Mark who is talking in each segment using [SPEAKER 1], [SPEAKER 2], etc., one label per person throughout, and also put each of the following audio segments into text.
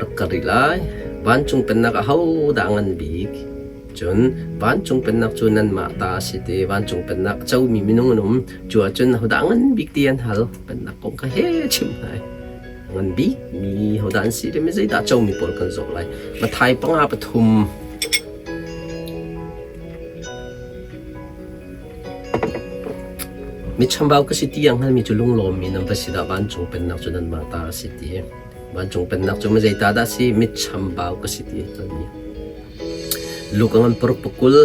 [SPEAKER 1] Rak ka rih lai. Vancung pennak ahodah a ngan bik? Cun vancung pennak cu nanmah ta a si ti. Vancung pennak a comi minung an um. Cu ahcun ahodah a ngan bik ti an hal. Pennak kong kha he chim hna i a ngan bikmi hodah an si le mi zeidah a comi pawl kan zoh lai. Matthai panga pathum. Mi chambau ka si ti a hngalmi cu lunglawmmi nan va si dah vancung pennak cu nanmah ta a si ti. Vancung pennak cu zeita dah si mit chambau ka si ti a mi. Luka ngan paruk pakul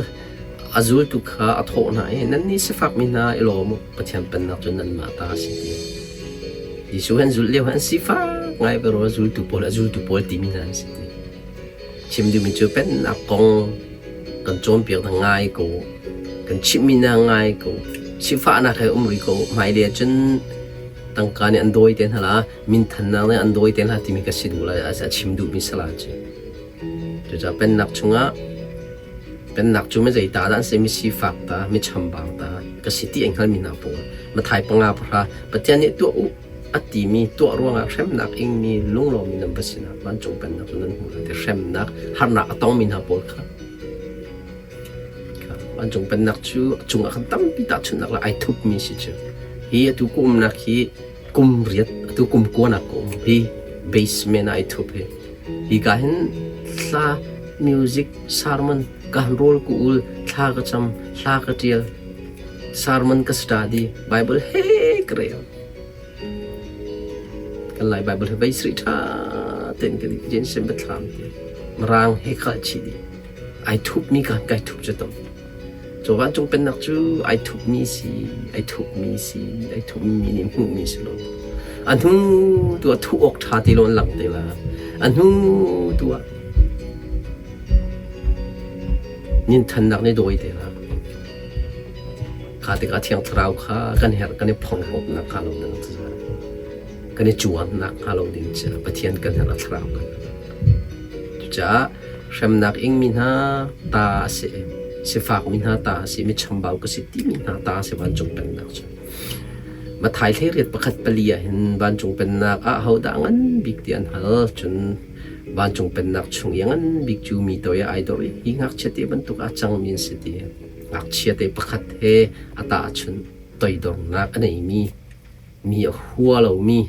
[SPEAKER 1] a zultu kha a thawh hna i nannih sifakmi hna i lawm u Pathian pennak cu nanmah ta a si ti. Jesuh an zulh lio an sifak ngai pero a zultu pawl a zultu pawl timi hna an si ti. Chim duhmi cu pennak kong kan cawnpiak hna ngai ko kan chimhmi hna ngai ko sifahnak he um rih ko hmailei ah cun tangka nih an dawi te hna la minthannak nih an dawi te hna timi ka si duh lai a chim duhmi sala cu. Cucaah pennak chungah pennak cu mi zei ta dah an si mi sifak ta mi chambau ta ka si ti ai hngalmi hna pawl Matthai panga pahra Pathian nih tuah u a timi tuah ruangah hremnak ingmi lunglawmmi nan va sinah vancung pennak cu nan hmuh lai ti hremnak harnak a tongmi hna pawl kha Vancung pennak cu a cungah khan tampi tahchunhnak le ai thupmi si cu. Hi atu ka umnak hi kum riat atu kum kuanak ka um hi basement ah ai thup hi. Hi ka hin hla music sermon ka han rawl ka ul thla ka cam hla ka tial sermon ka study Bible he ka rel. Kan Lai Bible hi vei sri tha ten ka di Jensen biathlam ti Mirang he khal chih dih. Ai thupmi kha kai thup cu tam. Cu vancung pennak cu ai thupmi si, ai thupmi si, ai thupmi nih hmuhmi si lo. A hnu tu ah thuh awk ṭha ti lo an lang te la. A hnu tu ah ninthannak nih dawi te la. Kha tikah Thiang Thlarau kha kan herh kan i phorhlawtnak hnga lo ding kan i cuannak hnga lo ding cu Pathian kan herh a thlarau kan herh. Cucaah hremnak ingmi hna ta a si, sifakmi hna ta a si, mi chambau ka si timi hna ta a si vancung pennak cu. Matthai hleiriat pakhat pali ah hin vancung pennak ah hodah ngan bik ti an hal. Cun vancung pennak chung i a ngan bik cu mi toi ah ai dor i hi ngakchia te bantuk ah cangmi an si ti. Ngakchia te pakhat he a tahchunh toidornak a neimi, mi a hua lomi,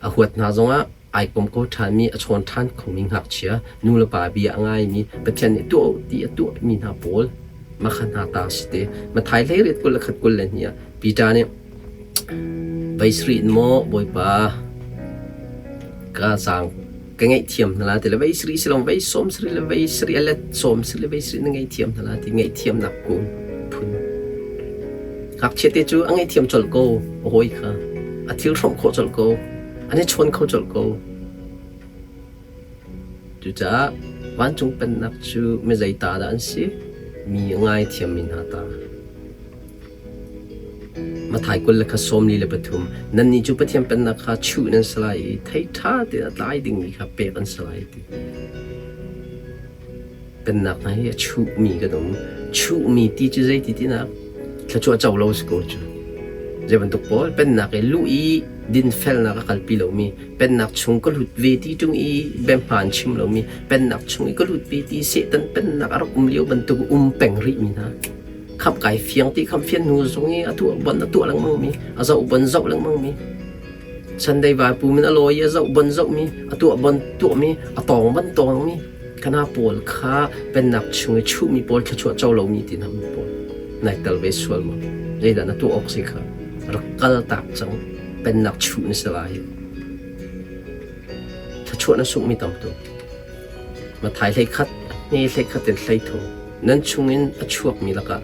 [SPEAKER 1] a huat hna zongah ai kom ko ṭhanmi, a chawn ṭhan khomi ngakchia, nu le pa bia a ngaimi, Pathian nih tuah u ti a tuahmi hna pawl makha hna ta si te. Matthai hleiriat 20 le khat 22 ah Peter nih Veisri in maw Bawipa ka zaang ka ngaihthiam hna la ti le veisri si lo vei sawm sari le veisri a let sawm sari le veisri na ngaihthiam hna la ti ngaihthiamnak kung phun ngakchia te cu a ngaihthiam colh ko a hawi kha a thil hrawmh khawh colh ko an i chawn kho colh ko. Cucaah vancung pennak cu mi zei ta dah an si? Mi a ngaithiammi hna ta. Matthai 20 le kha 43 Nannih cu Pathian pennak kha chuh nan si lai i thei ṭha tein a tlai dingmi kha pek an si lai ti. Pennak hna hi a chuhmi kan um. Chuhmi ti cu zeiti tinak thluachuah co lo si ko cu. Zei bantuk pawl pennak i luh i dinfelnak a kalpi lomi, pennak chung ka lut ve ti ṭung i biahmaan chim lomi, pennak chung i ka lut ve ti Satan pennak a rak um lio bantuk um peng rihmi hna. Khamh kai fiang ti khamh fian hnu zong i a tuah bon a tuah lengmang mi, a zoh bon zoh lengmang mi. Sunday vaipu min a lawi i a zoh bon zoh mi, a tuah bon tuah mi, a tawng bon tawng mi. Kana pawl kha pennak chung i chuhmi pawl thluachuah co lomi ti hna pawl nai tel ve sual maw? Zeidah na tuah awk si kha rak kal tak cang pennak chuh na si lai. Thluachuah na sunghmi tam tuk. Mathai hlei khat, hme hlei khat in hlei thum. Nan chungin a chuakmi lakah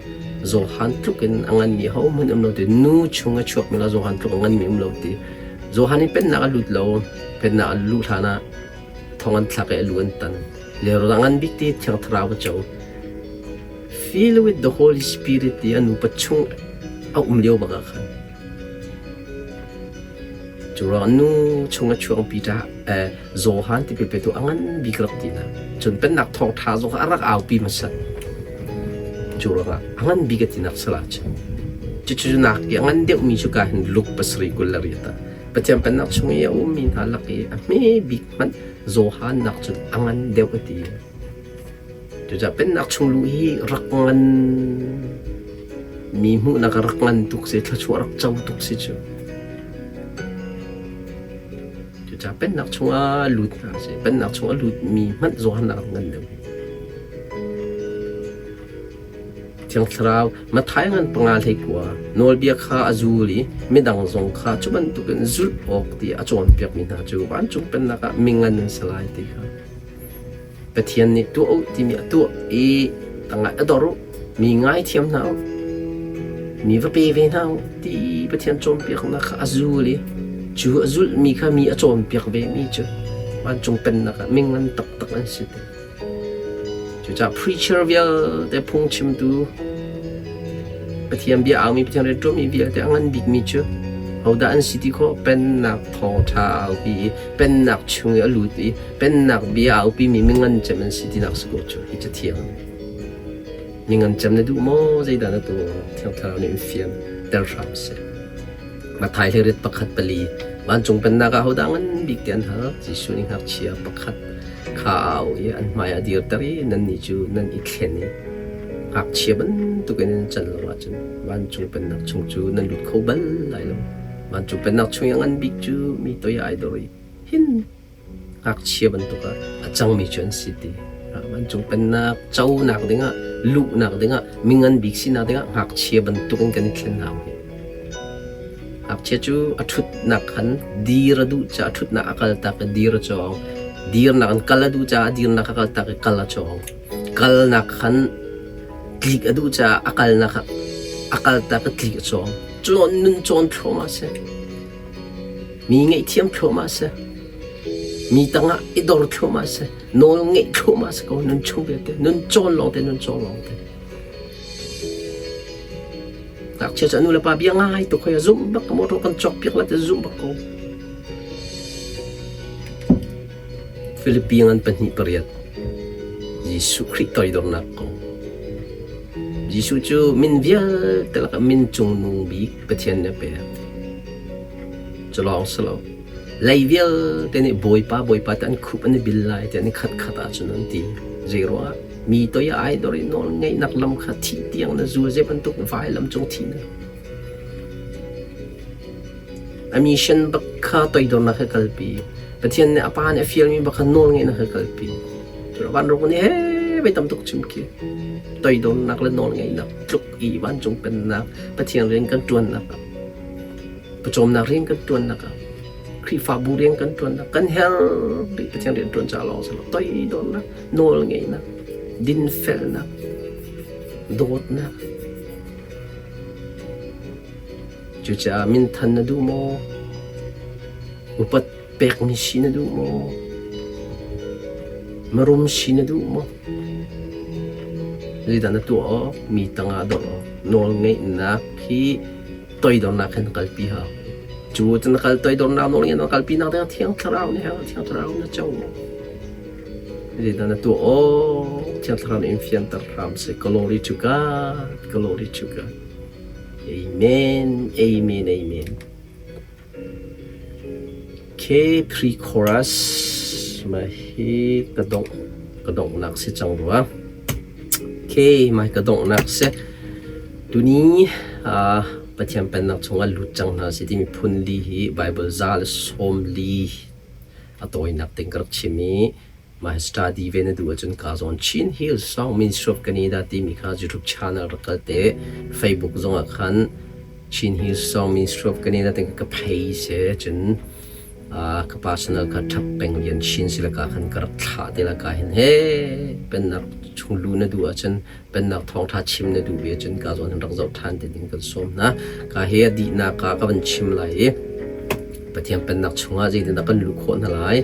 [SPEAKER 1] Johan tluk in a nganmi hohmanh um lo ti nu chung a chuakmi lakah Johan tluk a nganmi um lo ti. Johan in pennak a lut lo, pennak a luh hlan ah thong an thlak i a lu an tan. Leirawl a ngan bik ti Thiang Thlarau a co. Fill with the Holy Spirit ti a nupa chung a um lio bak ah khan cu ruang nu chung a chuang Peter eh, Johan ti pe tu a ngan bik rak ti na. Cun pennak thawngtha zong a rak aupi hmasa. Cu ruangah a ngan bik a tinak sala cu. Cucu nak i a ngan deuhmi cu ka hin Luke pasarih 28 ah Pathian pennak chung i a ummi hna lak i a hme bik hmanh. Johan nak cun a ngan deuh a ti. Cucaah pennak chung luh hi rak ngan mi hmuhnak ah rak ngan tuk si, thluachuah rak co tuk si cu. Cucaah pennak chungah lut hna sih. Pennak chungah lutmi hmanh Johan nak ngan deuh. Thiang Thlarau Matthai ngan panga hlei kua nawlbia kha a zul i midang zong kha cu bantukin zulh awk ti a cawnpiakmi hna cu vancung pennak ah mingan an si lai ti kha Pathian nih tuah u timi a tuah i tangah a dor u, mi ngaithiam hna u, mi va pe ve hna u ti Pathian cawnpiaknak kha a zul i cu a zulhmi kha mi a cawnpiak vemi cu vancung pennak ah mingan taktak an si ti. Cucaah preacher vialte phungchimtu Pathian bia aumi Pathian rianṭuanmi vialte a ngan bikmi cu hodah an si ti khawh pennak thawngṭha a aupi i pennak chung i a lut i pennak bia a aupimi mingan cem an si tinak si ko cu hi cathiang mingan cem na duh maw zeidah na tuah Thiang Thlarau nih in fian ter hram seh. Matthai hlei pakhat pali vancung pennak ah hodah ngan bik ti an hal Jesuh nih ngakchia pakhat kha a auh i an hmai ah a dirter i nannih cu nan i thlen i ngakchia bantukin nan can lo ahcun vancung pennak chung cu nan lut kho bal lai lo. Vancung pennak chung i a ngan bik cu mi toi ah ai dor i hin ngakchia bantuk ah a cangmi cu an si ti. Vancung pennak conak dingah luhnak dingah mingan bik sinak dingah ngakchia bantukin kan i thlen hau hi. Ngakchia cu a ṭhutnak khan dir a duh caah a ṭhutnak a kaltak i dir a cawng. Dirnak in kal a duh caah dirnak a kaltak i kal a cawng. Kalnak khan tlik a duh caah a kalnak a kaltak i tlik a cawng. Cu nun cawn thluahmah a si. Mi ngaihthiam thluahmah a si. Mi tangah i dor thluahmah a si. Nawl ngeih thluahmah a si ko. Nun chung vialte. Nun cawn lawngte, nun cawn lawngte. Ngakchia cu a nu le pa bia ngai tuk hoi a zumh bak ka motor kan cawk piak la ti zumh bak ko. Philippi ngan pahnih pariat Jesuh Khrih toidornak kong. Jesuh cu min vialte lakah min cungnung bik Pathian nih a pek. Cu lawng si lo. Lei vialte nih Bawipa Bawipa ti an khup an i bil lai ti an i khat khat ahcun an ti. Zei ruangah mi toi ah ai dor i nawl ngeihnak lam kha thih tiang na zul zei bantuk vailam cung thihnak. A mission bak kha toidornak he kalpi. Pathian nih a pa nih a fialmi bak kha nawl ngeihnak he kalpi. Cu vanrung nih he vei tam tuk chim khi. Toidornak le nawl ngeihnak tluk i vancung pennak Pathian rian kan ṭuannak ah pawcawmnak rian kan ṭuannak ah Khrihfabu rian kan ṭuannak kan herh rih Pathian rian ṭuan ca lawng si lo toidornak nawl ngeihnak dinfelnak dawtnak Cucaah minthan na duh maw? Upat pekmi si na duh maw? Marum si na duh maw? Zeidah na tuah awk? Mi tangah dor awk. Nawlngeihnak hi toidornak he na kalpi hau. Cu na kal toidornak nawlngeihnak na kalpinak dingah Thiang Thlarau nih Thiang Thlarau na co maw? Zeidah na tuah awk? Thiang Thlarau nih in fianter hram seh. Glory to God. Glory to God. Amen, amen, amen. K pre-chorus mah hi ka dongh ka donghnak si cang rua. K mah ka donghnak si. Tuni uh, Pathian pennak chungah lut cang hna si timi phun li hi Bible za le sawm li a tawinak ting ka rak chim i Mah study ve na duh ahcun ka zawn Chin Hills Song Ministry of Canada timi kha YouTube channel rak kal te. Facebook zongah khan Chin Hills Song Ministry of Canada ti ka phei si cun ka personal kha Thap Peng Lian Chin si laka khan ka rak thlah te laka hin he pennak chung lu na duh ahcun pennak thawngtha chim na duh ve cun ka zawn hin rak zoh than te ding kan sawm hna. Ka he a dihnak ka ka van chim lai i Pathian pennak chungah zeitindah kan luh khawh hna lai.